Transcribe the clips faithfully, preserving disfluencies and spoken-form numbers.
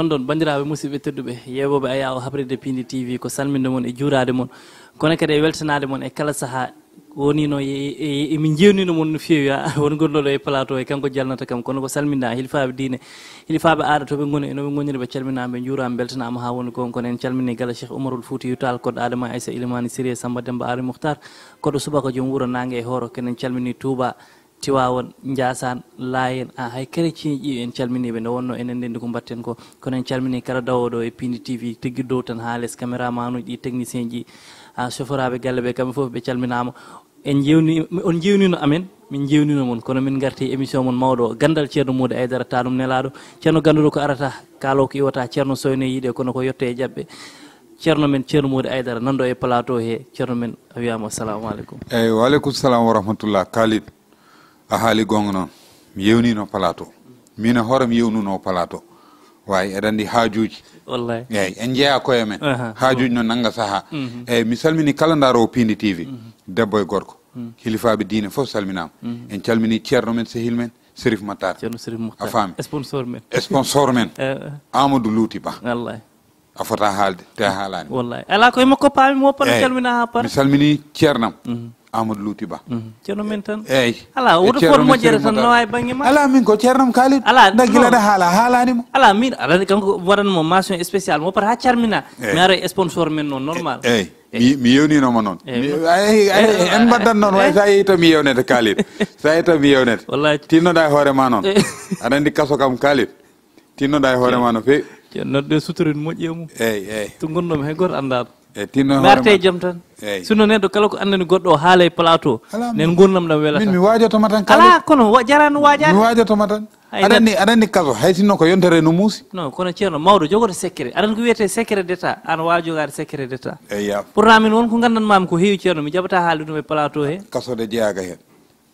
On ɗon, banndiraaɓe musidɓe tedduɓe, yeewɓe Ayaw Habride Piindi T V, ko salminde mon e juuraade mon, kono kadi e weltanaade mon e kala sahaa. Wonino e, e, e, emin njeewnino mon no feewi, a, won gonɗo ɗo e plateau, e kanko jalnata kam, kono ko salminda hilifaaɓe diine, hilifaaɓe aada, to ɓe ngoni, e no ɓe ngoniri, ɓe calminaama, ɓe njuuraama, mbeltanaama haa woni goonga. Kono en calmini gala Cheikh Oumarul Fouti Tall, koɗɗo Adama Aissa Ilimani Siré Samba Demba Ari Mukhtar, koɗo subaka joom wuro Naange e Hooro, kenen calmini Touba, Tiwaawan, Njaasaan, Laayeen, a, hay chrétien ji en calminiiɓe, nde wonno enen ndenndi ko mbaɗten ko, kono en calmini kala dawooɗo e Piindi T V, tiggi dow tan haa les, caméraman uji ɗi, technicien ji, a, chauffeuraaɓe galle ɓe, kamɓe fof ɓe calminaama. En njeewni, on njeewnino amen, min njeewnino mon, kono min ngarti e émission mon mawɗo o, Ganndal Ceerno Moodi Aydara, taanum nelaaɗo, ceerno gannduɗo ko arata, kaalo ko iwata, ceerno soyne yiɗe, kono ko yette e jaɓɓe. Ceerno men Ceerno Moodi Aydara, nanɗo e plateau he, ceerno men, a wiyaama assalamu aleykum. Eyyi, wa aleykum salam wa rahmatullah. Khalid, a haali goonga noon. Mi yewnino plateau. Min e hoore mi yewnuno plateau. Wayi, eɗen anndi haajuuji. Wallahi. Eyyi, en njeyaa koye men. Aha. Haajuuji no nannga sahaa. Mhm. Eyyi, mi salmini kala ndaaroowo Piindi T V. Mhm. Debbo e gorko. Mhm. Hilifaaɓe diine fof salminaama. Mhm. En calmini ceerno men, sehil men, Serif Matar. Ceerno Serif Matar. A faami? Sponsor men. Sponsor men. Eh, eh. Amadou Louti Ba. Wallahi. A fota haalde, te a haalaani mo. Wallahi. Alaa ko e makko paami mo, paɗa calmina haa para. Mi salmini ceernam, mhm, Amadou Louti Ba. Mhm. Ceerno men tan. Eyyi. Alaa, e woto ceerno fof men moƴƴere Serigne tan Matar. Nawa e bannge ma. Alaa, min ko ceernam Khalid. Alaa, nda gila non. Ɗa haala, a haalaani mo. Alaa, min, alaa, kanko waɗan mo mention spéciale, mo paɗa haa calmina. Eyyi. Mi ara e sponsor men noon, normal. Eyyi. Mi, mi yewnino mo noon. Eyyi. Mi, ay, ay, en mbaɗdan noon, way, sa yehi to mi yewnete Khalid. Sa yehi to mi yewnete. Wallahi. Tinnoɗa e hoore ma noon. Eyyi. Aɗa anndi kaso kam Khalid. Tinnoɗa e hoore ma no feewi. Ceerno, nodde suturin moƴƴi e mum. Eyyi, eyyi. To ngonnomi hay gooto anndaano. Eyyi, tinno e hoore ma. Mi arte e jam tan. Eyyi. Sinno neɗɗo kala ko anndani goɗɗo o haala e plateau. Alaa, nen ngurnam ɗam welata. Min mi waajoto ma tan Khalid. Alaa, kono wa-, jarano waajaade. Mi waajoto ma tan. Hay aɗa anndi, aɗa anndi kaso, hay sinno ko yontere no muusi. Non, kono ceerno mawɗo jogoto secret. Aɗa anndi ko wiyetee secret d'état, an waawa jogaade secret d'état. Eyyi, ya. Pourtant min won ko nganndanmaami ko heewi ceerno, mi jaɓataa haalde ɗum e plateau he. Kaso de jeyaaka heen.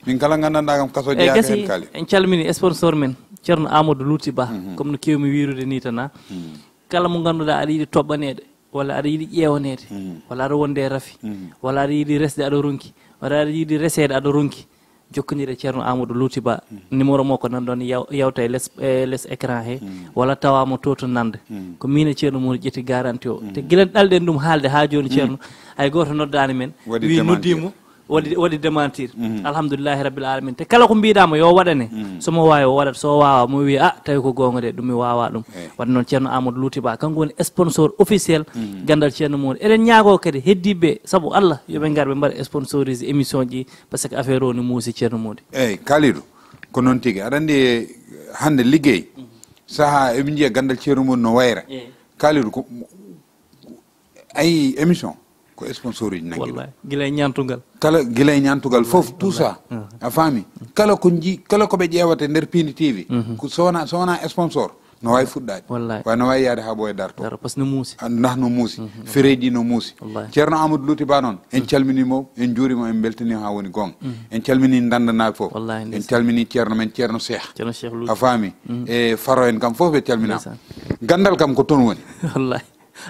Min kala nganndanɗaa kam kaso. Eyyi, jeyaaka gasi, heen Khalid. En calmini sponsor men, Ceerno Amadou Louti Ba, mhm, comme no keewmi wiyrude ni tan, a. Mhm. Kala mo ngannduɗaa aɗa yiɗi toɓɓaneede, walla aɗa yiɗi ƴeewaneede, mhm, walla aɗa wonde e rafi, mhm, walla aɗa yiɗi resde aɗa ronki, walla aɗa yiɗi reseede aɗa ronki, jokkondir e Ceerno Amadou Louti Ba. Mhm. Numéro makko nan ɗon yaw-, yawta e les, e les écran he, mhm, walla tawa mo to to nande. Mhm. Ko min e Ceerno Moodi ƴetti garanti o. Mhm. Te gila ɗalɗen ɗum haalde haa jooni, mhm, Ceerno, hay gooto noddaani men, waɗi wi démentir. Noddiimo, waɗi, waɗi démentir. Mhm. Alhamdulillahi rabbil alamin. Te kala ko mbiɗaama yo waɗane, mhm, so mo waawi o waɗat, so o waawa mo wiya, "Ah, tawi ko goonga de, ɗum mi waawa ɗum." Eyyi. Waɗde noon Ceerno Amadou Louti Ba, kanko woni sponsor officiel, mhm, ganndal Ceerno Moodi. Eɗen ñaagoo kadi heddiiɓe, sabu Allah, yo ɓe ngar ɓe mbaɗa sponsorisé émission ji, par ce que affaire o ne muusi Ceerno Moodi. Eyyi, Kalidou, ko noon tigi. Aɗa anndi hannde liggey, mhm, sahaa eɓe njiya ganndal Ceerno Moodi no wayra. Eyyi. Kalidou, ko Ayi, émission ko sponsor uji nanngi ɗum. Wallahi. Gila e ñaantugal. Kala gila e ñaantugal fof, tout ça. Wallahi. Mhm. A faami? Kala ko nji-, kala ko ɓe ƴeewata e nder Piindi T V, mhm, ko so wonaa, so wonaa sponsor, no waawi fuɗɗaade. Wallahi. Wa no waawi yaade haa ɓooya darto. Daro, par ce que no muusi. Ah, ndah no muusi. Mhm. Fereeji no muusi. Wallahi. Ceerno Amadou Louti Ba noon, en, mhm, calminii mo, en njuurii mo, en mbeltanii haa woni goonga. Mhm. En calminii Ndanndanaaɓe fof. Wallahi, en, ndeysaan, calminii ceerno men, Ceerno Cheikh. Ceerno Cheikh Louti. A faami? Mhm. E Faro en kam fof ɓe calminaama. Ndeysaan. Ganndal kam ko toon woni. Wallahi.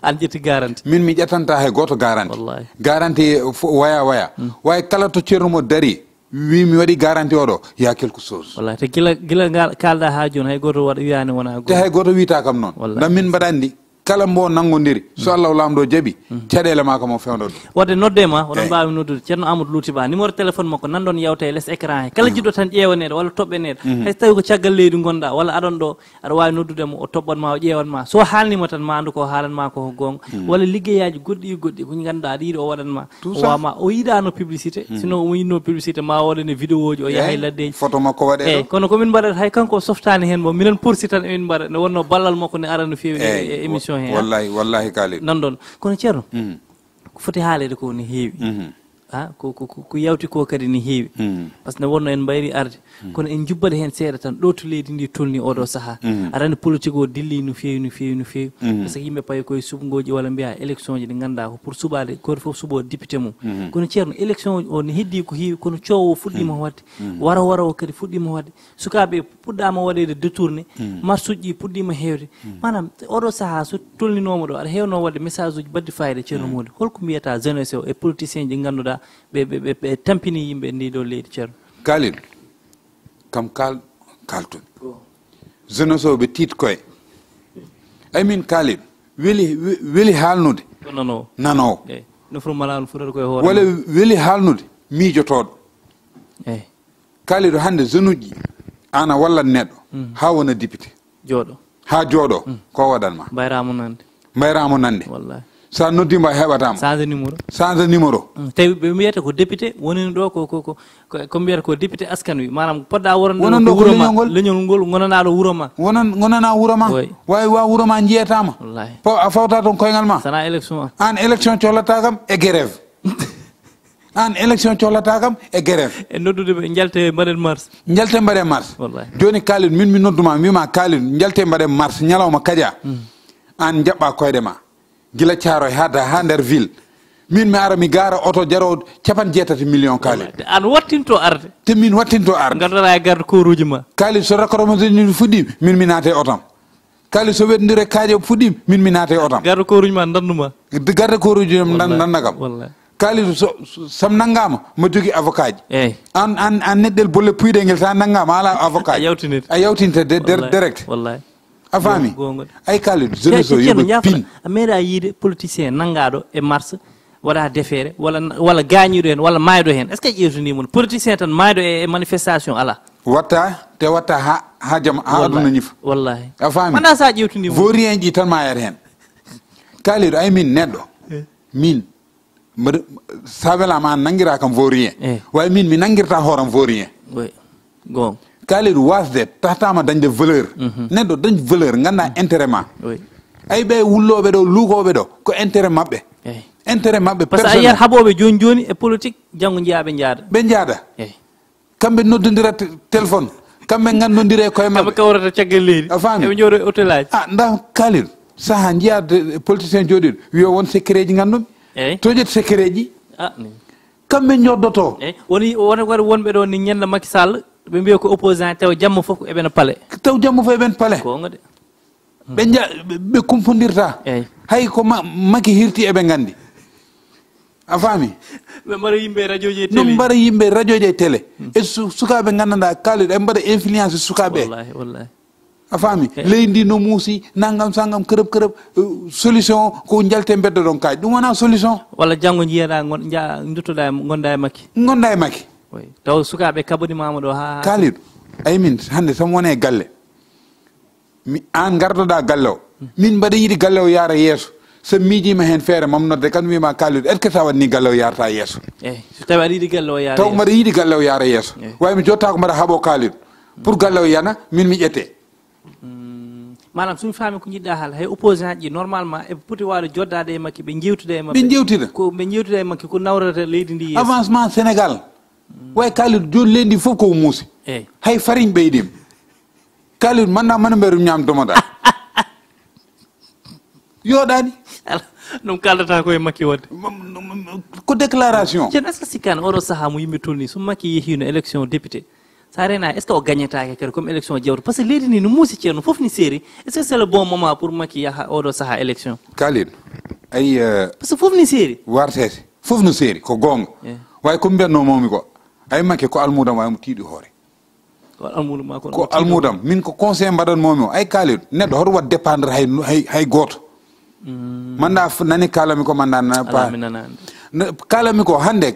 An ƴetti garanti. Min mi ƴettanta hay gooto garanti. Wallahi. Garanti fo-, waya, waya. Mm. Way kala to Ceerno mo dari, wi mi waɗi garanti oɗo, y a quelque chose. Wallahi, te gila, gila ngal kalɗa haa jooni, hay gooto waɗa wiyaani wona. Te hay gooto wiyata kam noon. Wallahi. Nda min mbaɗa anndi, kala mbo nanngondiri, so, mm, Allah laamɗo jaɓi, mm, caɗeele ma kam o fewndo ɗum. Waɗde nodde ma, oɗon, eyyi, mbaawi noddude Ceerno Amadou Louti Ba. Numéro téléphone makko nan ɗon yawta e les écran he. Kala, mm, jiɗɗo tan ƴeewaneede walla toɓɓeneede. Mm. Hay so tawi ko caggal leydi ngonɗa, walla aɗon ɗo, aɗa waawi noddude mo, o toɓɓan ma, o ƴeewan ma. So haalnii ma tan, ma anndu ko haalan ma ko goonga. Hmm. Walla liggeyaaji goɗɗi e goɗɗi, ko ngannduɗaa aɗa yiɗi o waɗan ma. Tout ça. O waɗa ma, o yiɗaano publicité. Hmm. Sinon, omo yiɗno publicité, ma o waɗane vidéo ji, o yaha e, eh, laddeeji. Photo makko waɗe, eh, ɗo. Kono ko min mbaɗata, hay kanko o softaani heen mo. Minen porsi tan emin mbaɗa. Nde wonnoo ballal makko ne arano feewi e, eh, e émission he. Wallahi, wallahi, Kalidou. Nan ɗon. Kono Ceerno, hmm, ko foti haaleede ko ne heewi. Mhm. Ah, ko, ko, ko, ko yawti ko kadi ne heewi. Mm. Par ce que nde wonno en mbayri arde. Mm. Kono en jubbat heen seeɗa tan, ɗo to leydi ndi tolni oɗo sahaa. Mm. Aɗa anndi politique o dilli no feewi, no feewi, no feewi. Mm. Par ce que yimɓe payi koye suɓngooji walla mbiya élection ji ɗi ngannduɗaa ko pour suɓaade, gooto fof suɓo député mum. Mm. Kono Ceerno, élection o ne heddii ko heewi, kono coow o fuɗɗiima, mm, waɗde. Mm. Wara wara o kadi fuɗɗiima waɗde. Sukaaɓe puɗɗaama waɗeede détourné, mm, marche uji ɗi puɗɗiima heewde. Mm. Maanaam, oɗo sahaa so tolninooma ɗo, aɗa heewnoo waɗde message uji baɗɗi fayida, Ceerno, mm, Moodi. Holko mbiyata jeunesse o e politicien ji ngannduɗaa ɓe, ɓe, ɓe, ɓe tampini yimɓe e ndi ɗo leydi, Ceerno? Kalidou, kam kaal-, kaaltumi. Ko. Jeunesse o ɓe tiit koye. Amin Kalidou, weli, we- weli haalnude. Ko nanoowo. Nanoowo. Eyi. No foti malaano fotata koye hoore. Walla mum. Weli haalnude miijotooɗo. Eyi. Kalidou, hannde jeune uji ana wallat neɗɗo. Mm. Haa wona député. Jooɗo. Haa jooɗo. Mm. Ko waɗan ma? Mbayraamo nande. Mbayraamo nande. Wallahi. Sa noddiima heɓataa ma. Change numéro. Change numéro. Mm. Tawi ɓe mbiyata ko député wonani ɗo ko, ko, ko, ko, ko mbiyata ko député askan wi. Maanaam poɗɗa woron ɗo. Wonan ko ɗo ko wuro ma, leñol ngol. Leñol ngol gonanaa ɗo wuro ma. Wonan, gonanaa wuro ma. Oui. Wawi wa wuro ma jiyata ma. Wallahi. Fo a fawta toon koyngal ma. Sana élection am. An élection cohlata kam e grève. An élection cohlata kam e grève. E noddude ɓe, njalte mbaɗen mars. Njalte mbaɗen mars. Wallahi. Jooni Kalidou, min mi nodduma, mi wima Kalidou, njalte mbaɗen mars, ñalawma kaja. Mm. An jaɓɓa koyɗe ma. Gila Caaroy haa da, haa nder ville. Min mi ara mi gaara oto jaroowo capanɗe jeetati million Kalidou. Wallahi. Te an wattinto arde. Te min wattinto arde. Ngardoɗa e garde corps uji ma. Kalidou, so rakoroma ni fuɗɗi, min mi naate otam. Kalidou, so weddundire kaaƴe fuɗɗiima, min mi naata e otam. Garde corps uji ma ndandu ma. Garde corps uji am ndan-, wallahi, ndanna kam. Wallahi. Kalidou, so, so, sam nanngaama, mo jogi avocat ji. Eyi. An, an, an neɗɗel bolle puyɗe ngel, sa nanngaama, ala avocat. A yawtinit. A yawtinte de-, der-, wallahi, direct. Wallahi. A faami? Go-, gonga. Ay Kalidou, jeunesse o yoɓe pin. A meeɗa yiide politicien nanngaaɗo e mars, waɗa defeere, walla, walla gaañiiɗo heen, walla maayɗo heen. Est-ce que a ƴeewtanii mon? Politicien tan maayɗo e, e manifestation alaa. Watta, te watta ha, ha jam, ha aduna ñifa. Wallahi. A faami? Wona sa ƴeewtini mo. Vaurien ji tan mayata hen. Kalidou, ay min neɗɗo. Eh. Min. Mbaɗa, sa welama an nangira kam vaurien. Eh. Way min mi nangirta hooram vaurien. Oui. Gonga. Kalidou wasde tahtama dañde valeur. Mhm. Neɗɗo dañ valeur, ganda intérêt ma. Oui. Ay ɓe wulloɓe ɗo, lukoɓe ɗo, ko intérêt maɓɓe. Eh. Intérêt maɓɓe personnel. Parce que a yiyat haɓoɓe joni joni e politique, janngo jeeya ɓe jaada. Ɓe jaada. Eh. Kamɓe noddondira te-, téléphone. Kamɓe gandondira e koye maɓɓe. Kamɓe kawrata caggal leydi. A faami? Eɓe jooɗo e hôtel aji. Ah, nda Kalidou, saha jiya de-, politicien jooɗiɗo, wiya won secret ji gandumi. Eyyi. Toƴet secret ji. Ah, ni. Kamɓe joddoto. Eyyi. Woni, woni, woni wonɓe ɗo ni ñande Macky Sall, ɓe mbiya ko opposant, taw jamma fof ko eɓena palais. Taw jamma fof eɓen palais. Gonga de. Ɓe ja-, ɓe, ɓe kumpondirta. Eyyi. Hay ko ma-, Macky hirti eɓe gandi. A faami? Ɓe mbara yimɓe e radio ji e télé. No mbara yimɓe e radio ji e télé. Hmm. E su-, sukaaɓe nganndanɗaa Kalidou, ɓe mbaɗa influence sukaaɓe. Wallahi, wallahi. A faami? Eh. Leydi ndi no muusi, nanngam sanngam, kërëb kërëb, eh, solution ko njalte mbeddo ɗon kaaƴ. Ɗum wonaa solution. Walla janngo njiyaɗaa ngon-, nja-, nduttoɗaa e, ngonɗaa e Macky. Ngonɗaa e Macky. Oui. Taw sukaaɓe kaɓanimaama ɗo haa, haa. Kalidou, ay min, hannde so mi wonii e galle. Mi, aan ngardoɗaa galle o. Min mbaɗa yiɗi galle o yaara yeeso. So miijiima heen feere, mam nodde kan wiyma Kalidou, est-ce que sa waɗni galle o yaarata yeeso? Eyi, so tawi aɗa yiɗi galle o yaara yeeso. Taw mbaɗa yiɗi galle o yaara yeeso. Eyi. Way mi jotta ko mbaɗa haɓo Kalidou. Pour galle o yana, min mi ƴette. Mm. Maanaam, so mi faami ko njiɗɗa haala, hay opposant ji, normalement, eɓe poti waawde joddaade e Macky, ɓe njeewtida e maɓɓe. Ɓe njeewtida. Ko ɓe njeewtida e Macky, ko nawrata leydi ndi yeeso. Avancement Sénégal. Mm. Way Kalidou, jooni leydi fof ko muusi. Eyi. Hay farine ɓeydiima. Kalidou, manna mana mberu ñaam domoɗa. Yooɗaani. Ala, ɗum kaldata ko e Macky wonde. M-, m-, m-, ko déclaration. Ceerno, est-ce que sikkaani oɗo sahaa mo yimɓe tolni, so Macky yehiino élection député, sa reena, est-ce que o gagnataake kadi comme élection jawta? Parce que leydi ndi no muusi, Ceerno, fof ni seeri. Est-ce que c'est le bon moment pour Macky yaha oɗo sahaa élection? Kalidou, ay, euh, parce que fof ni seeri. Wartete. Fof no seeri, ko goonga. Eh. Way ko mbiyatnoo momi ko. Ay Macky ko almuudam, way mo tiiɗi hoore. Ko almuudo ma, ko almuudam. Min ko conseil mbaɗanmomi o. Ay Kalidou, neɗɗo hoto waɗ dépendre hay, hay, hay gooto. Mm. Manda f-, nani kalami ko manda na. Ala, pa-, mi nanaani. Na-, kalami ko hannde,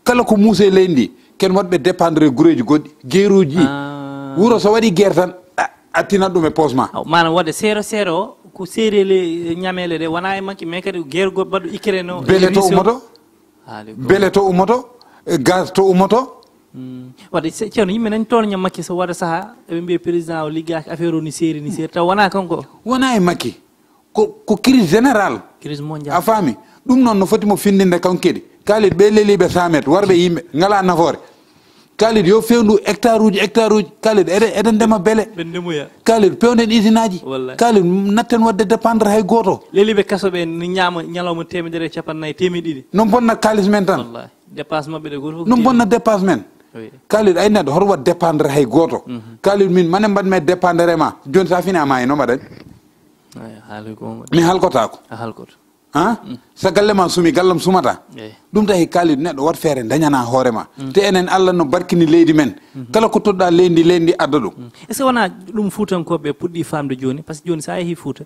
kala ko muuse leydi ndi, ken waɗɓe dépendre e gureeji goɗɗi, geeruuji. Ah. Wuro so waɗi guerre tan, a, a tinat ɗum e poos ma. Aw, maanaam waɗde seeɗa seeɗa o, ko seedeele, ñameele ɗe, wona e Macky, mais kadi guerre goɗɗo mbaɗɗo Ukraine o, e Russie o. Bele to ummoto? Haali ko. Bele to ummoto, e gaz to ummoto. Mm. Wadde se-, Ceerno, yimɓe nani toon ñam Macky so waɗa saha, eɓe mbiya président o liggaaki, affaire o ni seeri, ni seeri. Taw wona kanko. Wona e Macky. Ko, ko crise générale. Crise mondiale. A faami? Ɗum noon no foti mo findinde kanko kadi. Kalidou, ɓe leliiɓe cent mètres, warɓe yimɓe, ngala nafoore. Kalidou, yo fewndu hectare uji, hectare uji. Kalidou, eɗen, eɗen ndema bele. Ɓe ndemoya. Kalidou, pewnden usine aji. Wallahi. Kalidou, natten waɗde dépendre hay gooto. Leliiɓe kaso ɓe ni ñaama ñalawma teemedere e capanɗe nayi, teemeɗɗe ɗiɗi. Non bonna kaalis men tan. Wallahi. Dépasse maɓɓe ɗe gooto fof. Non bonna dépasse men. Oui. Kalidou, ay neɗɗo, hoto waɗ dépendre hay gooto. Mhm. Kalidou, min mane mbaɗmi dépendre e ma. Jooni sa fini a maayi, no mbaɗen? Ay, haali goonga. Mi halkotaako. A halkoto. Ha? Mm. So galle ma sumi, gallam sumata. Eyi. Ɗum tahi Kalidou neɗɗo wat feere dañana hoore ma. Mm. Te enen Allah no barkini leydi men. Mhm. Kala ko toɗɗa leydi, leydi adda ɗum. Mm. Est-ce que wona ɗum Fuutankooɓe puɗɗi famde jooni? Parce que jooni sa yehi Fuuta,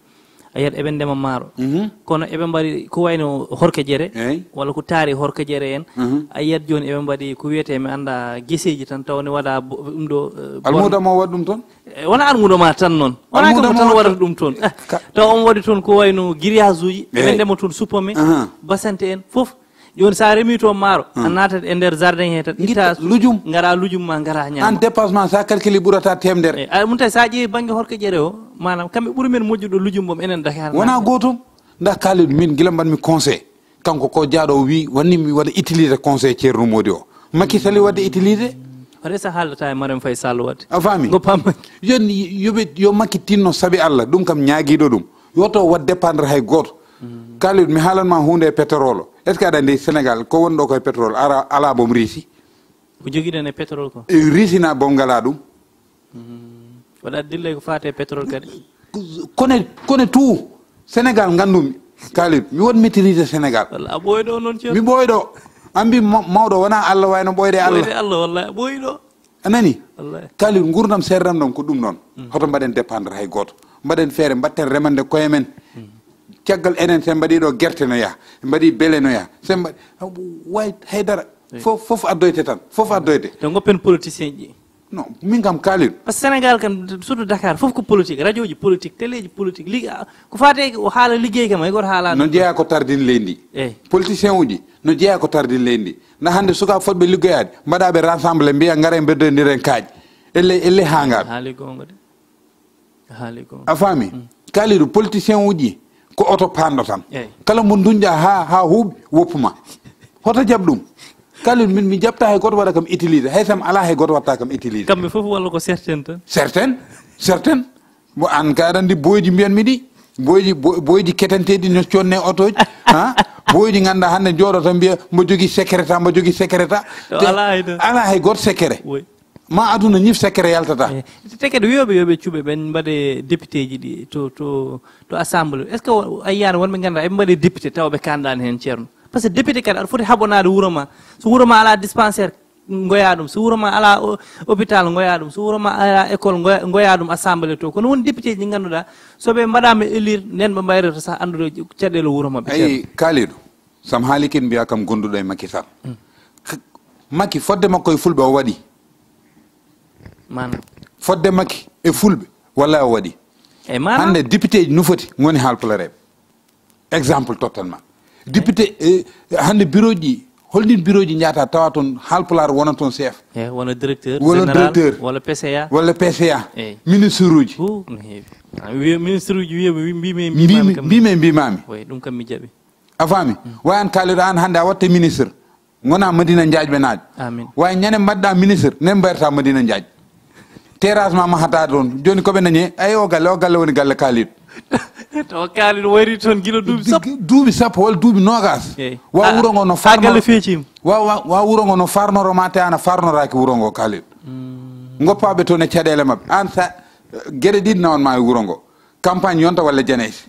A yiyat eɓe ndema maaro. Mhm. Kono eɓe mbaɗi ko wayno horkejere, Eey. walla ko taari horkejere en. Mhm. A yiyat jooni eɓe mbaɗi ko wiyetee, mi annda, geseeji tan, taw ne waɗa bo-, ɗum ɗo, eh, bon- Almuuda mo waɗi ɗum toon? Eh, wona almuuda ma tan noon. Wona Almuuda kam tan mo waɗata ɗum toon. Eh, Ka- taw on waɗi toon ko wayno grillage uji, eɓe Eey. ndema toon suppome, Aha. basante en, fof. Jooni, so a remi toon maaro, Hmm. a naatat e nder jardin he tan, Ngitta itta lujum. Ngara lujum ma, ngara ñaama. An dépassement, so a calcule, ɓurata teemedere. Eh, a, ɗum tawi so a ƴeewi bannge horkejere o, maanaam, kamɓe ɓuri men moƴƴude lujum mum, enen Dakar. Wona gootum. Nda Kalidou, min gila mbaɗmi conseil. Kanko ko jaaɗo o wi, woni mi waɗa utiliser conseil Ceerno Modi o. Macky Sall waɗde utiliser. Hoto sa haaldata e Marème Faye Sall waɗde. A faami? Ngo pam Macky. Yo, yo ɓe, yo Macky tinno sabi Allah, ɗum kam ñaagiiɗo ɗum. Yo to waɗ dépendre hay gooto. Kalidou, mi haalan ma huunde e pétrole. Est-ce que aɗa anndi Sénégal, ko woni ɗo koye pétrole, ara, alaa boom riisi? Ko jogiɗen e pétrole ko? E riisi na boom ngalaa ɗum? Waɗa dille ko faate e pétrole kadi? Kono, kono tout, Sénégal nganndumi, Kalidou, mi won maîtrise Sénégal. Walla a ɓooyɗo noon, Ceerno. Mi ɓooyɗo. An mbi ma-, mawɗo wona Allah wayno ɓooyde Allah. Ɓooyde Allah, walla a ɓooyɗo. A nani? Wallaahi. Kalidou, nguurndam seereeram ɗam ko ɗum noon. Mm. Hoto mbaɗen dépendre hay gooto. Mbaɗen feere, mbaɗten remande koye men. Mm. Caggal enen, sen mbaɗi ɗo gerte no yaha, mbaɗi bele no yaha, sen mbaɗi, way haydara. Eyi. Fof, fof addoyte tan, fof addoyte. To ngoppen politicien ji. Non, min kam Kalidou. Par ce que Sénégal kam, surtout Dakar, fof ko politique, radio ji politique, télé ji politique, liga, ko faate ko haala liggey kam, hay gooto haalaani. No jeyaa ko tardini leydi ndi. Eyi. Politicien uji, no jeyaa ko tardini leydi ndi. Na hannde sukaaɓe fotɓe liggoyaade, mbaɗaaɓe rassemble, mbiya ngara en mbeddondiren kaaƴe. Elle, elle haa ngaa. Haali goonga de. Haali goonga. A faami? Mm. Kalidou, politicien uji ko oto paanɗo tan. Eyi. Kala mo nduñƴa haa, haa huuɓi, woppu ma. Hoto jaɓ ɗum. Kalidou, min mi jaɓta hay gooto waɗa kam utilisé. Hay sam alaa hay gooto waɗta kam utilisé. Kamɓe fof walla ko certaine tan? Certaine. Certaine. Mo an ka aɗa anndi boyji mbiyanmi ɗi. Boyji, bo-, boyji ketanteeɗi no conne otooji. Ha? Boyji ngannda hannde jooɗo tan mbiya mbo jogii secret ta, mbo jogii secret ta. To Te alaa hay tan. Alaa hay gooto secret. Oui. Ma aduna ñif secret yaltata. Eh, te kadi wiyoɓe yo ɓe cuɓe ɓen mbaɗe député ji ɗi to, to, to assemblée. Est-ce que o-, a yiyano wonɓe ngannduɗaa eɓe mbaɗe député tawa ɓe kandaani heen, Ceerno? Par ce que député kadi aɗa foti haɓonaade wuro ma. So wuro ma alaa dispensaire, ngoya ɗum. So wuro ma alaa o-, hôpital, ngoya ɗum. So wuro ma alaa école, ngoya, ngoya ɗum assemblée to. Kono won député ji ngannduɗaa, so ɓe mbaɗaama élire, nden ɓe mbayrata sah anndude caɗeele wuro maɓɓe, Ceerno. Ayi, Kalidou, sam haali ken mbiya kam gonduɗo e Macky Sall. Mm. K-, Macky fodde makko e fulɓe o waɗi. Maanaam? Fodde Macky e fulɓe, wallay o waɗi. E maanaam? Hannde député ji no foti ngoni haalpulareɓe. Exemple tottan ma. Député, eh, hannde bureau ji, holɗin bureau ji njahata tawa toon haalpulaar wona toon chef? Eh, wona directeur Wona général, directeur. Walla P C A. Walla P C A. Eyi. Ministre uji. Hu, no heewi. Ah, wiya ministre uji wiya wi-, mbimi, mbimami Mbimi, kam. Mbimi, mbimami. Oui, ɗum kam mi jaɓi. A faami? Mm. Wayan Kalidou an hannde a watte ministre. Ngona Madina Njaaj ɓe naajo. Amin. Way ñande mbaɗɗa ministre, nen mbayrata Madina Njaaj. Terrasse ma mahata toon. Jooni ko ɓe dañi? Ay, o galle, o galle woni galle Kalidou. To Kalidou wayri toon gila duuɓi sappo. Duuɓi sappo walla duuɓi noogas. Eyi. Wa A, wuro ngo no a farno-, galle feeciima. Wa, wa, wa wuro ngo no farnoro ma te ana farnoraaki wuro ngo Kalidou. Mm. Ngoppaɓe toon e caɗeele maɓɓe. An sa, geɗe ɗiɗi nawan ma e wuro ngo. Campagne yonta walla janayse.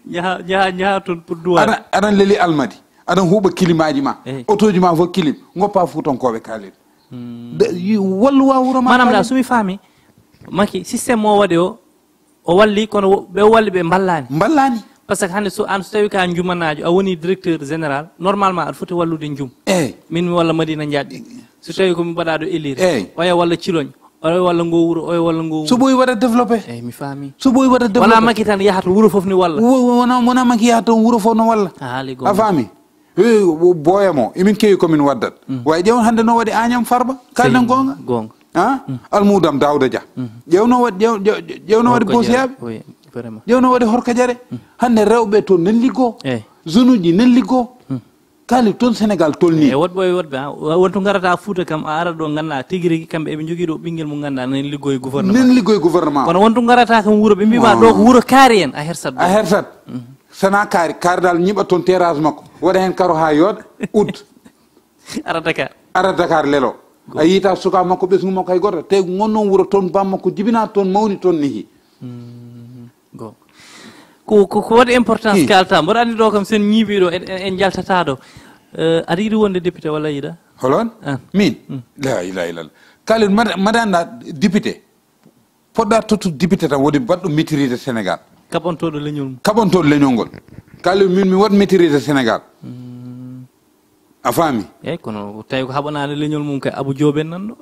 Njaha, njaha, njaha toon pour duwaade. Aɗa, aɗa leli almadi. Aɗa huuɓa kilimaji ma. Eyi. Otoji ma fof kilim. Ngoppa Fuutankooɓe Kalidou. Hmm. Da-, yi-, wallu wa wuro ma Maanaam la, Kalidou. So mi faami, Macky, système mo waɗi o, o walli, kono wo-, ɓe o walli ɓe mballaani. Mballaani. Par ce que hannde so an, so tawi ka njumanaajo, a woni directeur général, normalement aɗa foti wallude njum. Eyi. Min mi walla Madina Njaaj. So tawi ko mi mbaɗaaɗo élire. Eyi. Oya walla Ciloñ. Oya walla ngo wuro, oya walla ngo wuro. So ɓooyi waɗa développé. Eyi, mi faami. So ɓooyi waɗa développé. Wona Macky tan yahata wuro fof ni walla. Wo-, wo-, wona, wona Macky yahata toon wuro fof no walla. A haali goonga. A faami? Eh, wo-, booya mo. Emin keewi ko min waddat. Mm. Way ƴeew hannde no waɗi Agnam Farba. Kalden goonga. Goonga. Ah? Mm. Almuudam Daouda Dia. Mm. Ƴeew no waɗi, ƴeew, ƴeew, ƴeew no waɗi Horkojere. Boosiyaaɓe. Oui, vraiment. Ƴeew no waɗi Horkojere. Mm. Hannde rewɓe toon nan liggoo. Eyi. Jeune uji nan liggoo. Mm. Kalidou, toon Sénégal tolni. E woɗɓe e woɗɓe, ha, won to ngarata Fuuta kam, a ara ɗo ngannduɗaa tigi rigi kamɓe eɓe njogii ɗo ɓinngel mo ngannduɗaa nan liggoo e gouvernement. Nan liggoo e gouvernement. Kono won to ngarata kam wuro, ɓe mbiima ɗo ko wuro kaari en, a hersat ɗo. A hersat. Mhm. Sana kaari, kaari dal ñiɓa toon terrasse makko, waɗa heen karo haa yooɗa, ut. Ara Dakar. Ara Dakar lelo. Go. A yiita suka makko, ɓesngu makko hay gooto. Te ngon noon wuro toon bam makko jibina toon mawni toon nehi. Mhm. Go. Ko, ko, ko waɗi importance. Hmm. Kalta. Mboɗo anndi ɗo kam sen ñiiɓii ɗo, en, en, en jaltataa ɗo. Eh, aɗa yiɗi wonde député walla yiɗa? Holon? Ah. Min? Hmm. La ilaha illallah. Kalidou, mbaɗa, mbaɗa annda député. Poɗɗa tottude député tan, woni baɗɗo maîtrisé Sénégal. Kaɓantooɗo leñol mum. Kaɓantooɗo leñol ngol. Kaalid, min mi waɗ maîtrisé Sénégal. A faami? Eyyi, kono tawi ko haɓanaade leñol mum kay, Abou Diop en nan ɗo.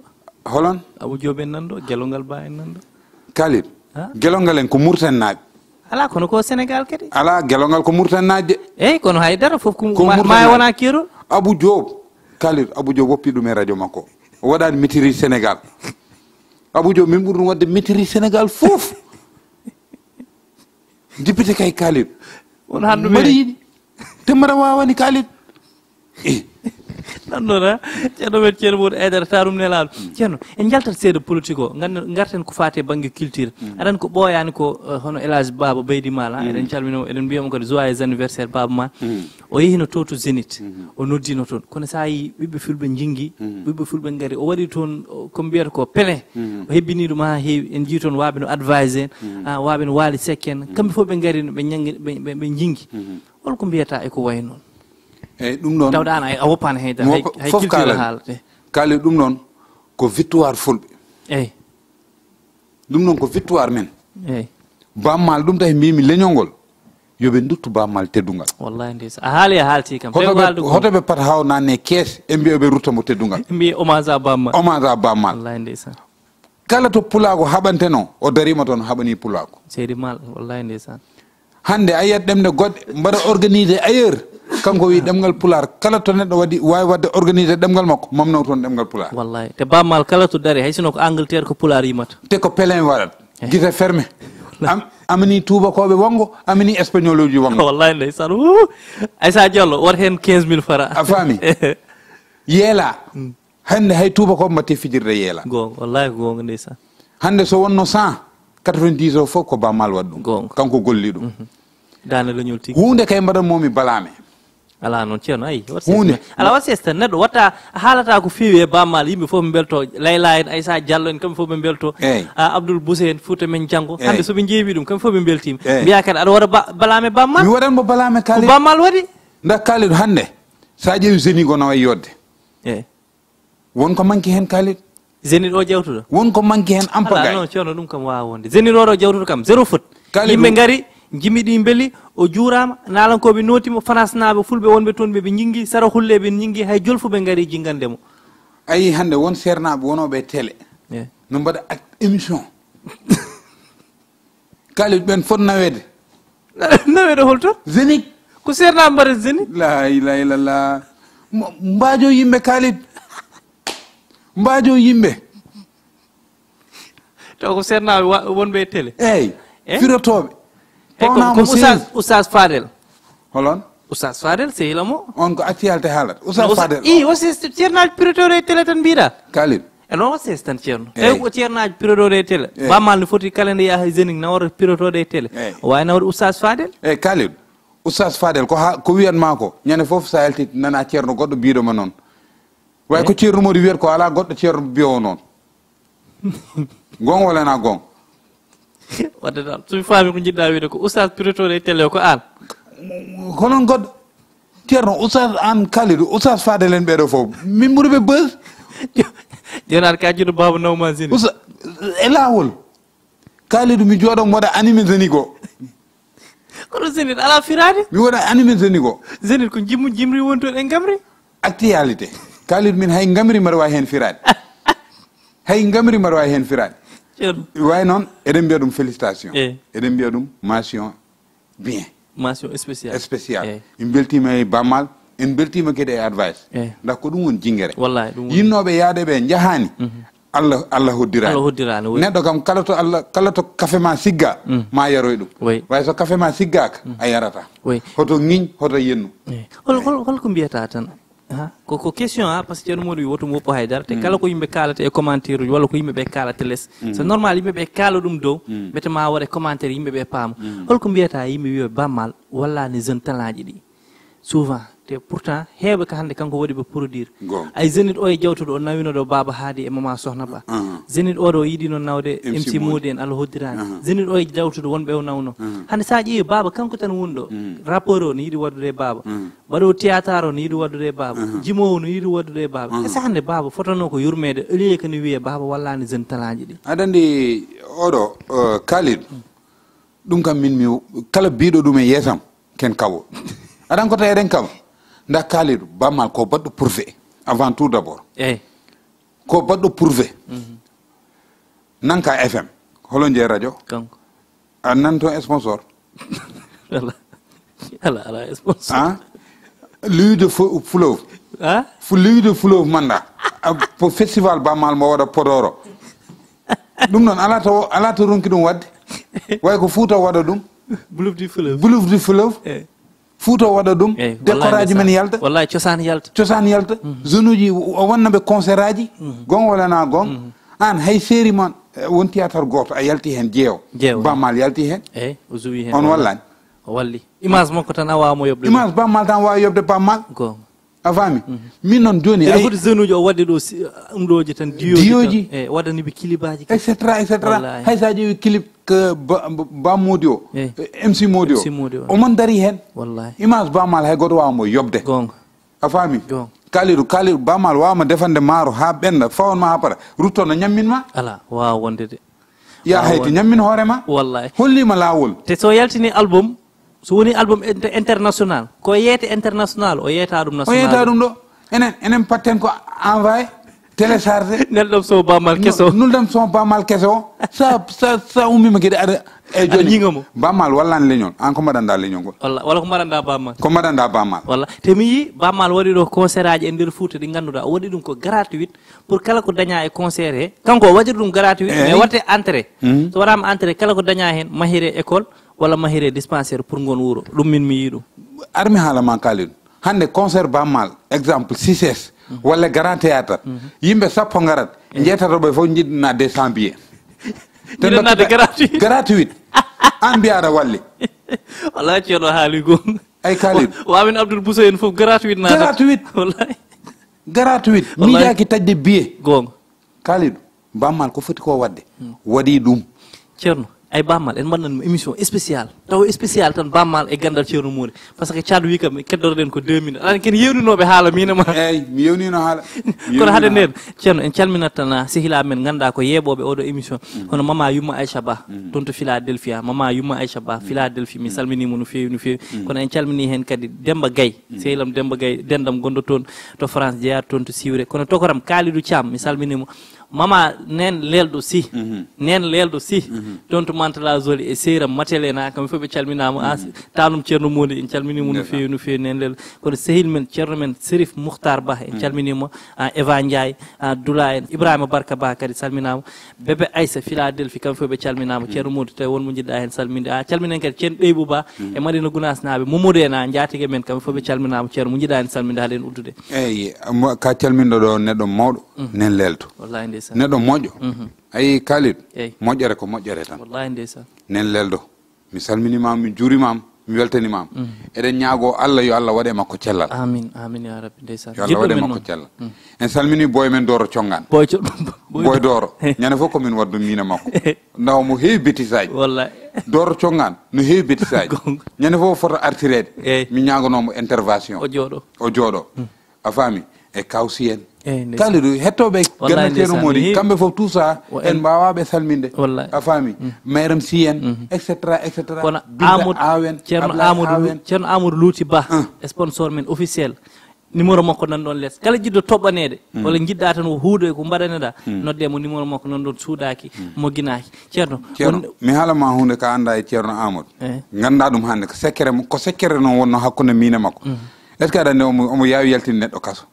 Holon? Abou Diop en nan ɗo, Gelongal Ba en nan ɗo. Kaalid, Ha? Gelongal en ko Mauritanie naaɓe. Alaa, kono ko Sénégal kadi. Alaa, Gelongal ko Mauritanie naaɓe de. Eyyi, kono haydara fof ko Ko ma-, Mauritanie ma naaɓe. Wona keerol. Abou Diop, Kaalid, Abou Diop woppi ɗum e radio makko. O waɗaani maîtrise Sénégal. Abou Diop, min ɓuri ɗum waɗde maîtrise Sénégal fof. Député kay, Kaalid. Won hanndu mbaɗi yiɗi. Te mbaɗa waawani, Kaalid. Eh. Nan noon, ha? Ceerno men, Ceerno Mody Aidara, tarum nelaaɗo. Ceerno, en njaltat seeɗa politique o, ngan-, ngarten ko faati e bannge culture. Aɗa anndi ko ɓooyaani ko, eh, hono El Hadj Baba Beydi Maal, ha? Eɗen calmina mo, eɗen mbiya mo kadi joyeux anniversaire, Baba Maal. O yehino to, to Zénith. O noddino toon. Kono so a yii ɓiɓɓe fulɓe njingi, ɓiɓɓe fulɓe ngari, o waɗi toon, o, ko mbiyata ko pele. O hebbini ɗum ha heewi. En njii toon waaɓe no Advice en, ah, waaɓe no Waly Seck en. Kamɓe fof ɓe ngari, ɓe ñangi, ɓe, ɓe, ɓe njingi. Holko mbiyata e ko wayi noon? Eyyi, ɗum ɗon. Tawde an a, a woppaani haydara, mo hay, hay fof culture kaalani. Haalate. Kaali ɗum ɗon ko victoire fulɓe. Eyyi. Ɗum ɗon ko victoire men. Eyyi. Bammal ɗum tawi mbimi leñol ngol. Yo ɓe nduttu Bammal teddungal. Wallahi ndeysaan. A haali, a haalti kam. Hoto ɓe, hoto ɓe pat haw nanne kees e mbiya ɓe rutta mo teddungal. Mbi hommage à Bammal. Hommage à Bammal. Wallahi ndeysaan. Kala to pulaagu haɓanteno, o darima toon, haɓani pulaagu. Seydi Maal, wallahi ndeysaan. Hannde a yiyat ɗemɗe goɗɗe mbaɗa organisé ailleurs. Kanko wi ɗemngal pulaar, kala to neɗɗo waɗi, waawi waɗde organisé ɗemngal makko, mamnaw toon ɗemngal pulaar. Wallahi. Te Bammal kala to dari, hay sino ko Angleterre, ko pulaar yimata. Te ko pelen waɗat. Eh. Gite fermé. Am-, amini tuubakooɓe wanngo, amini espagnoluuji wanngo. Wallahi ndeysaan. Wuu! Aissa Diallo, wat heen quinze mille francs. A faami? Yeela. Mm. Hannde hay tuubakooɓe mbaɗti fijirde yeela. Goonga, wallahi ko goonga ndeysaan. Hannde so wonno cent, quatre-vingt-dix o fof ko Bammal waɗi ɗum. Goonga. Kanko golli ɗum. Mhm. Daande leñol tigi. Huunde kay mbaɗan momi balaame. Alaa noon, Ceerno, ayi, wat Huunde. Sesta. Alaa, wat sesta, neɗɗo watta, a haalata ko feewi e Bammal, yimɓe fof mbelto, Layla en, Aissa Diallo en, kamɓe fof ɓe mbelto. Eyyi. A, Abdoul Bousé en, Fouta men Janngo. Eyyi. Hannde so ɓe njeewi ɗum, kamɓe fof ɓe mbeltiima. Eyyi. Mbiya kadi aɗa waɗa ba-, balaame Bammal? Mi waɗan mo balaame, ko Khalid. Bammal waɗi? Nda Khalid hannde, so a ƴeewi Zénith o no wayi yodde. Eyyi. Won ko manki heen, Khalid. Zénith o jawtuɗo? Won ko manki heen, ampa Alaa, gay. Non, Ceerno, ɗum kam waawa wonde. Zénith o ɗo jawtuɗo kam, zéro faute. Khalid. Yimɓe ngari, jimmi ɗi mbeli, o juuraama, naalankooɓe nootiima, Farayse naaɓe, fulɓe wonɓe toon ɓe, ɓe njingi, sara hulle ɓe njingi, hay jolfuɓe ngari jinngande mo. Ayi hannde won seernaaɓe wonooɓe e télé. Eh. No mbaɗa ak-, émission. Khalid, ɓen foti naweede. Naweede holto? Zénith. Ko seernaaɓe mbaɗata Zénith? La ilaha illallah. Mo-, mbaajo yimɓe, Khalid. Mbaajo yimɓe. Taw ko seernaaɓe wa-, wonɓe e télé? Eyyi. Eh? Firotooɓe. Eyyi, ko, ko Oustaz, Oustaz Fadel. Holon? Oustaz Fadel, sehil am o. On ko actualité haalata. Oustaz Fadel. I, o si, si, ceernaaji pirotooɗo e télé tan mbiɗa. Khalid. E non, o ses tan, Ceerno. Eyyi. Tawi ko ceernaaji pirotooɗo e télé. Eyyi. Bammal no foti kala nde yaha Zénith nawata pirotooɗo e télé. Eyyi. O waawi nawde Oustaz Fadel. Eyyi, Khalid. Oustaz Fadel, ko ha, ko wiyan ma ko, ñande fof sa yalti nana ceerno goɗɗo mbiɗo ma noon. Way ko Ceerno Mody wiyata ko alaa goɗɗo ceerno mbiyowo noon. Goonga walla na goonga? Wadde noon, so mi faami ko njiɗɗa wiide ko Oustaz pirotooɗo e télé o ko aan. Ko noon goɗɗo. Ceerno, Oustaz aan Kalidou, Oustaz Fadel en ɓeeɗo fof, min ɓuri ɓe buzz. Jooni aɗa ka juɗo Baba Nawma Zénith. Oustaz, e laawol. Kalidou, mi jooɗo mi waɗa animé Zénith goo. Kono Zénith alaa firaade. Mi waɗa animé Zénith goo. Zénith ko jimmu, jimri woni toon e ngamri. Actualité. Kalidou, min hay ngamri mbaɗa waawi heen firaade. Hay ngamri mbaɗa waawi heen firaade. Ceerno. Waawi noon, eɗen mbiya ɗum félicitation. Eh. Eɗen mbiya ɗum mention bien. Mention spéciale. Spéciale. Eh. En mbeltiima e Bammal, en mbeltiima kadi e Advice. Eh. Ndax ko ɗum woni jingere. Wallahi, ɗum woni. Yinnooɓe yaade ɓe njahaani. Mhm. Allah, Allah hoddiraani. Allah hoddiraani, oui. Neɗɗo kam, kala to Allah, kala to kafe ma sigga, mm, ma yaroy ɗum. Oui. Way so kafe ma siggaaka, mm, a yarata. Oui. Hoto ŋiñ, hoto yennu. Oui. Hol, hol, hol ko mbiyata tan? Ha? Ko, ko question, ha? Parce que Ceerno Mody wi woto mi woppu haydara. Te, mm, kala ko yimɓe kaalata e commentaire uji, walla ko yimɓe ɓe kaalata les. Mm. C'est normal yimɓe ɓe kaala ɗum dow, mm, mbete ma waɗe commentaire yimɓe ɓe paama. Mm. Hol ko mbiyata yimɓe wiya Bammal wallaani jeune talent ji ɗi? Souvent, Te pourtant heewɓe ka hannde kanko waɗi ɓe produire. Goonga. Ay Zénith o e jawtuɗo o nawino ɗo Baaba Haadi e Mama Sohna Ba. Aha. Zénith oɗo o yiɗino nawde M C M C Mody. Mody en, Allah hoddiraani. Aha. Zénith o e jawtuɗo wonɓe o nawno. Aha. Hannde so a ƴeewi Baaba kanko tan woni ɗo. Mhm. Rappeur o no yiɗi waɗdude e Baaba. Mhm. Waɗo théâtre o no yiɗi waɗdude e Baaba. Mhm. Jimoowo no yiɗi waɗdude e Baaba. Mhm. Est-ce que hannde Baaba fotanoo ko yurmeede au lieu que no wiyee Baaba wallaani jeune talent ji ɗi? Aɗa anndi oɗo, uh, Khalid, ɗum kam min mi, kala biiɗo ɗum e yeesam, ken kawo. Aɗan ko tawi eɗen kawa. Nda Khalidou, Baaba Maal ko baɗɗo prouvé. Avant tout d'abord. Eyi. Ko baɗɗo prouvé. Mhm. Nanka F M. Holo nje radio? Kanko. A nan toon sponsor. Ala. Ala, ala sponsor. Ah? Lui de Fo-, Fleuve. Ah? Fu Lui de Fleuve manda. A, pour festival Baaba Maal mo waɗa Podoro. Ɗum noon, ala to, ala to ronki ɗum waɗde. Way ko Fuuta waɗa ɗum. Blouf du Fleuve. Blouf du Fleuve. Eh. Fuuta waɗa ɗum. Eh, wallahi décoraji men ndeysaan. Yalta. Wallahi cosaan yalta. Cosaan yalta. Mhm. Jeune uji o, o wanna ɓe concert aji. Mhm. Gon wala na gon. Mhm. An hay série mon, eh, won théâtre gooto a yalti heen jeewo. Jeewo. Baaba Maal yalti heen. Eh, o joue heen. On wallahi. Wallani. O walli. Image makko tan a waawamo yoɓde. Image Baaba Maal tan waawi yoɓde Baaba Maal. Goonga. A faami? Mhm. Min noon jooni ene ay foti jeune uji o waɗde ɗo si-, ɗum ɗoji tan, diyoji tan. Diyoji. E, waɗani ɓe kilibaji kadi. Et cetera, et cetera. Wallahi. Hay sa ƴeewi clip que Ba, Ba, Ba Mody o, eh, M C Mody o. M C Mody o. Omo dari heen. Wallahi. Image Baaba Maal hay gooto waawa mo yoɓde. Goonga. A faami? Goonga. Kalidu, Kalidu, Baaba Maal waawma defande maaro haa ɓennda, fawon ma haa para. Rutto no ñammin ma. Ala, waawa wonde de. Ya hay to ñammin hoore ma. Wallahi. Hollima laawol. Te so yaltini album, so woni album inter-, international, ko yeete international, o yeeta ɗum national. O yeeta ɗum ɗo. Enen, enen patten ko envoyé, téléchargé. Nelɗam son Baaba Maal keso. Nul-, nulɗam son Baaba Maal keso. Sa, sa, sa ummima kadi aɗa, e aɗa joni ñiŋa mo. Baaba Maal wallani leñol. An ko mbaɗanɗa leñol ngol? Walla, wala ko mbaɗanɗa Baaba Maal? Ko mbaɗanɗa Baaba Maal? Walla. Te mi yii Baaba Maal waɗi ɗo concert aji e nder Fuuta ɗi ngannduɗaa. O waɗi ɗum ko gratuit. Pour kala ko daña e concert he, kanko o waɗiri ɗum gratuit, eey, mais waɗte entrée. Mhm. So waɗaama entrée, kala ko daña heen, mahire école walla mahire dispensaire pour ngon wuro. Ɗum min mi yii ɗum. Ar mi haala ma Kalidou. Hannde concert Baaba Maal, exemple, C I C E S, mhm, walla Grand Théâtre, mhm, yimɓe sappo ngarat, eey, njeetato ɓe fof njiɗna deux cents billets. Njiɗna naatde gratuit. Gratuit. An mbiya aɗa walli. Wala ceerno haali goonga. Ay Kalidou. Wa-, wa min Abdoul Bousso en fof gratuit naatata. Gratuit. Wallahi. Gratuit. Wallahi. Miijaaki taƴde billet. Goonga. Kalidou, Baaba Maal ko foti ko waɗde, hmm, waɗi ɗum. Ceerno, ay Baaba Maal, en mbaɗnan mo émission spéciale. Taw spécial tan Baaba Maal e ganndal Ceerno Mody. Par ce que Thiat wi kam, keddoroɗen ko deux minutes. Aɗa anndi ken yewninoɓe haala, min e ma. Eey, mi yewnino haala. Mi yewnino haala. Kono hade nden, Ceerno, en calminat tan, ah, sehilaaɓe men ngannduɗaa ko yeeɓooɓe oɗo émission. Hmm. Hono Mama Yumma Aïcha Ba, hmm, toon to Philadelphia. Mama Yumma Aïcha Ba, hmm, Philadelphie, mi, hmm, salminii mo no feewi, no feewi. Hmm. Kono en calminii heen kadi Demba Gaye. Mhm. Sehil am Demba Gaye, denɗam gonɗo toon to France, jeyaa toon to Siwre. Kono tokoram Kalidou Thiam, mi salminii mo. Mama Neen Lelɗo Sy. Mhm. Neen Lelɗo Sy. Mhm. Toon to Mantes-la-Jolie e sehil am Matelena, kamɓe fof ɓe calminaama. Ah, mhm, taanum Ceerno Mody, en calminii mo no, ndeysaan, feewi, no feewi, Neen Lelɗo. Kono sehil men, ceerno men Serif Mouhtar Ba, en, mhm, calminii mo. Ah, Eva Ndiaye, ah, Dula en, Ibrahima Barka Ba kadi salminaama. Bébé Aïssa, Philadelphie, kamɓe fof ɓe calminaama. Mm. Ceerno Modou, tawi won mo njiɗɗa heen salminde. A calminen kadi Ceerno Ɓeybou Ba, mm, e Madina Gunaas naaɓe, Mamadou en, a njaatige men, kamɓe fof ɓe calminaama. Ceerno, mo njiɗɗa heen salminde, hade en uddude. Eeyi, mo-, ka calminɗo ɗo neɗɗo mawɗo, mm, Neen Lelɗo. Wallahi ndeysaan. Neɗɗo moƴƴo. Mhm. A yii Kalidou, eeyi, moƴƴere ko moƴƴere tan. Wallahi ndeysaan. Neen Lelɗo. Mi salminiima, mi juuriima, mi weltaniima. Mm. Eɗen ñaagoo Allah, yo Allah waɗ e makko cellal. Amin, amin ya Rabbi, ndeysaan. Yo Allah waɗ e makko cellal. Mm. En salminii boy men Dooro Conngaan. Boy Co-, Boy Boy Dooro. Ñande fof ko min waɗdu miin e makko. Ndaw mo heewi betisaaji. Wallahi. Dooro Conngaan no heewi betisaaji. Goonga. Ñande fof foto artireede. Eey. Mi ñaaganoo mo intervention. O jooɗo. O jooɗo. Mm. A faami? E Kaw Sy en. Eey, ndeysaan. Kalidou, hettooɓe, wallahi, Ganna Ceerno ndeysaan, Mody, heewi. Kamɓe fof, tout ça, wallahi, en mbaawaa ɓe salminde. Wallahi. A faami? Mm. Meeram Sy en, mhm, et cetera, et cetera. Kono Binta Amadou, Awen, Ceerno Ablaye Amadou Awen. Lu-, Ceerno Amadou Louty Ba, ah, sponsor men officiel. Numéro makko nan ɗoon les. Kala jiɗɗo toɓɓaneede, mm, walla njiɗɗa tan o huude ko mbaɗaneɗa, mm, nodde mo numéro makko nan ɗoon suuɗaaki, mm, mogginaaki. Ceerno, Ceerno, won- mi haala ma huunde ka annda e Ceerno Amadou. Eh. Ngannda ɗum hannde, ko secret mo, ko secret noon wonno hakkunde miin e makko. Mm. Est-ce que aɗa anndi omo, omo yaawi yaltinde neɗɗo kaso?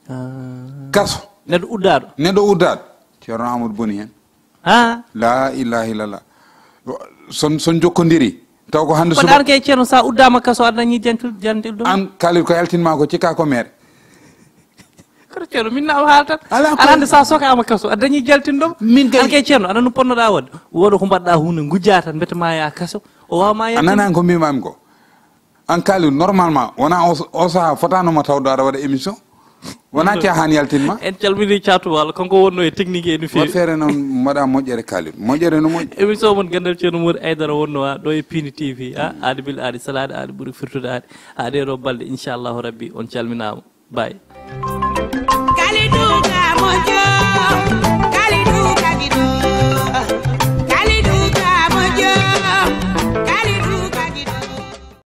Ah. Kaso. Neɗɗo uddaaɗo? Neɗɗo uddaaɗo. Ceerno Amadou boni heen. Ha? La ilaha illallah. Son, son jokkondiri. Taw ko hannde kono suba. An kay Ceerno, sa uddaama kaso, aɗa dañi jantu-, jantilɗo? An Kalidou ko yaltinma ko cikka ko maire. Kono Ceerno, min na o haaltat. Ala ko. Aɗa hannde sa sokaama kaso, aɗa dañi jaltinɗo? Min kay. An kay Ceerno, aɗa no ponnoɗa waɗde? Woɗo ko mbaɗɗa huunde, ngujja tan, mbete ma ya kaso. O wawa ma yaltinde. A nanan ko mbimami ko? An Kalidou, normalement wona o, o saha fotanoma tawde aɗa waɗa émission. Wona caahan yaltinma. En calmini Caatu Waalo, kanko wonno e technique e no Waɗ feewi. Feere noon mbaɗa moƴƴere Kalidou, moƴƴere no moƴƴi. Émission mon Ganndal Ceerno Moodi Aydara wonno a ɗo e Pini T V a. Aadi bil aadi salaade aadi ɓuri firtude aadi. Aade ɗo balɗe, inchallahu rabbi, on calminaama. Bye.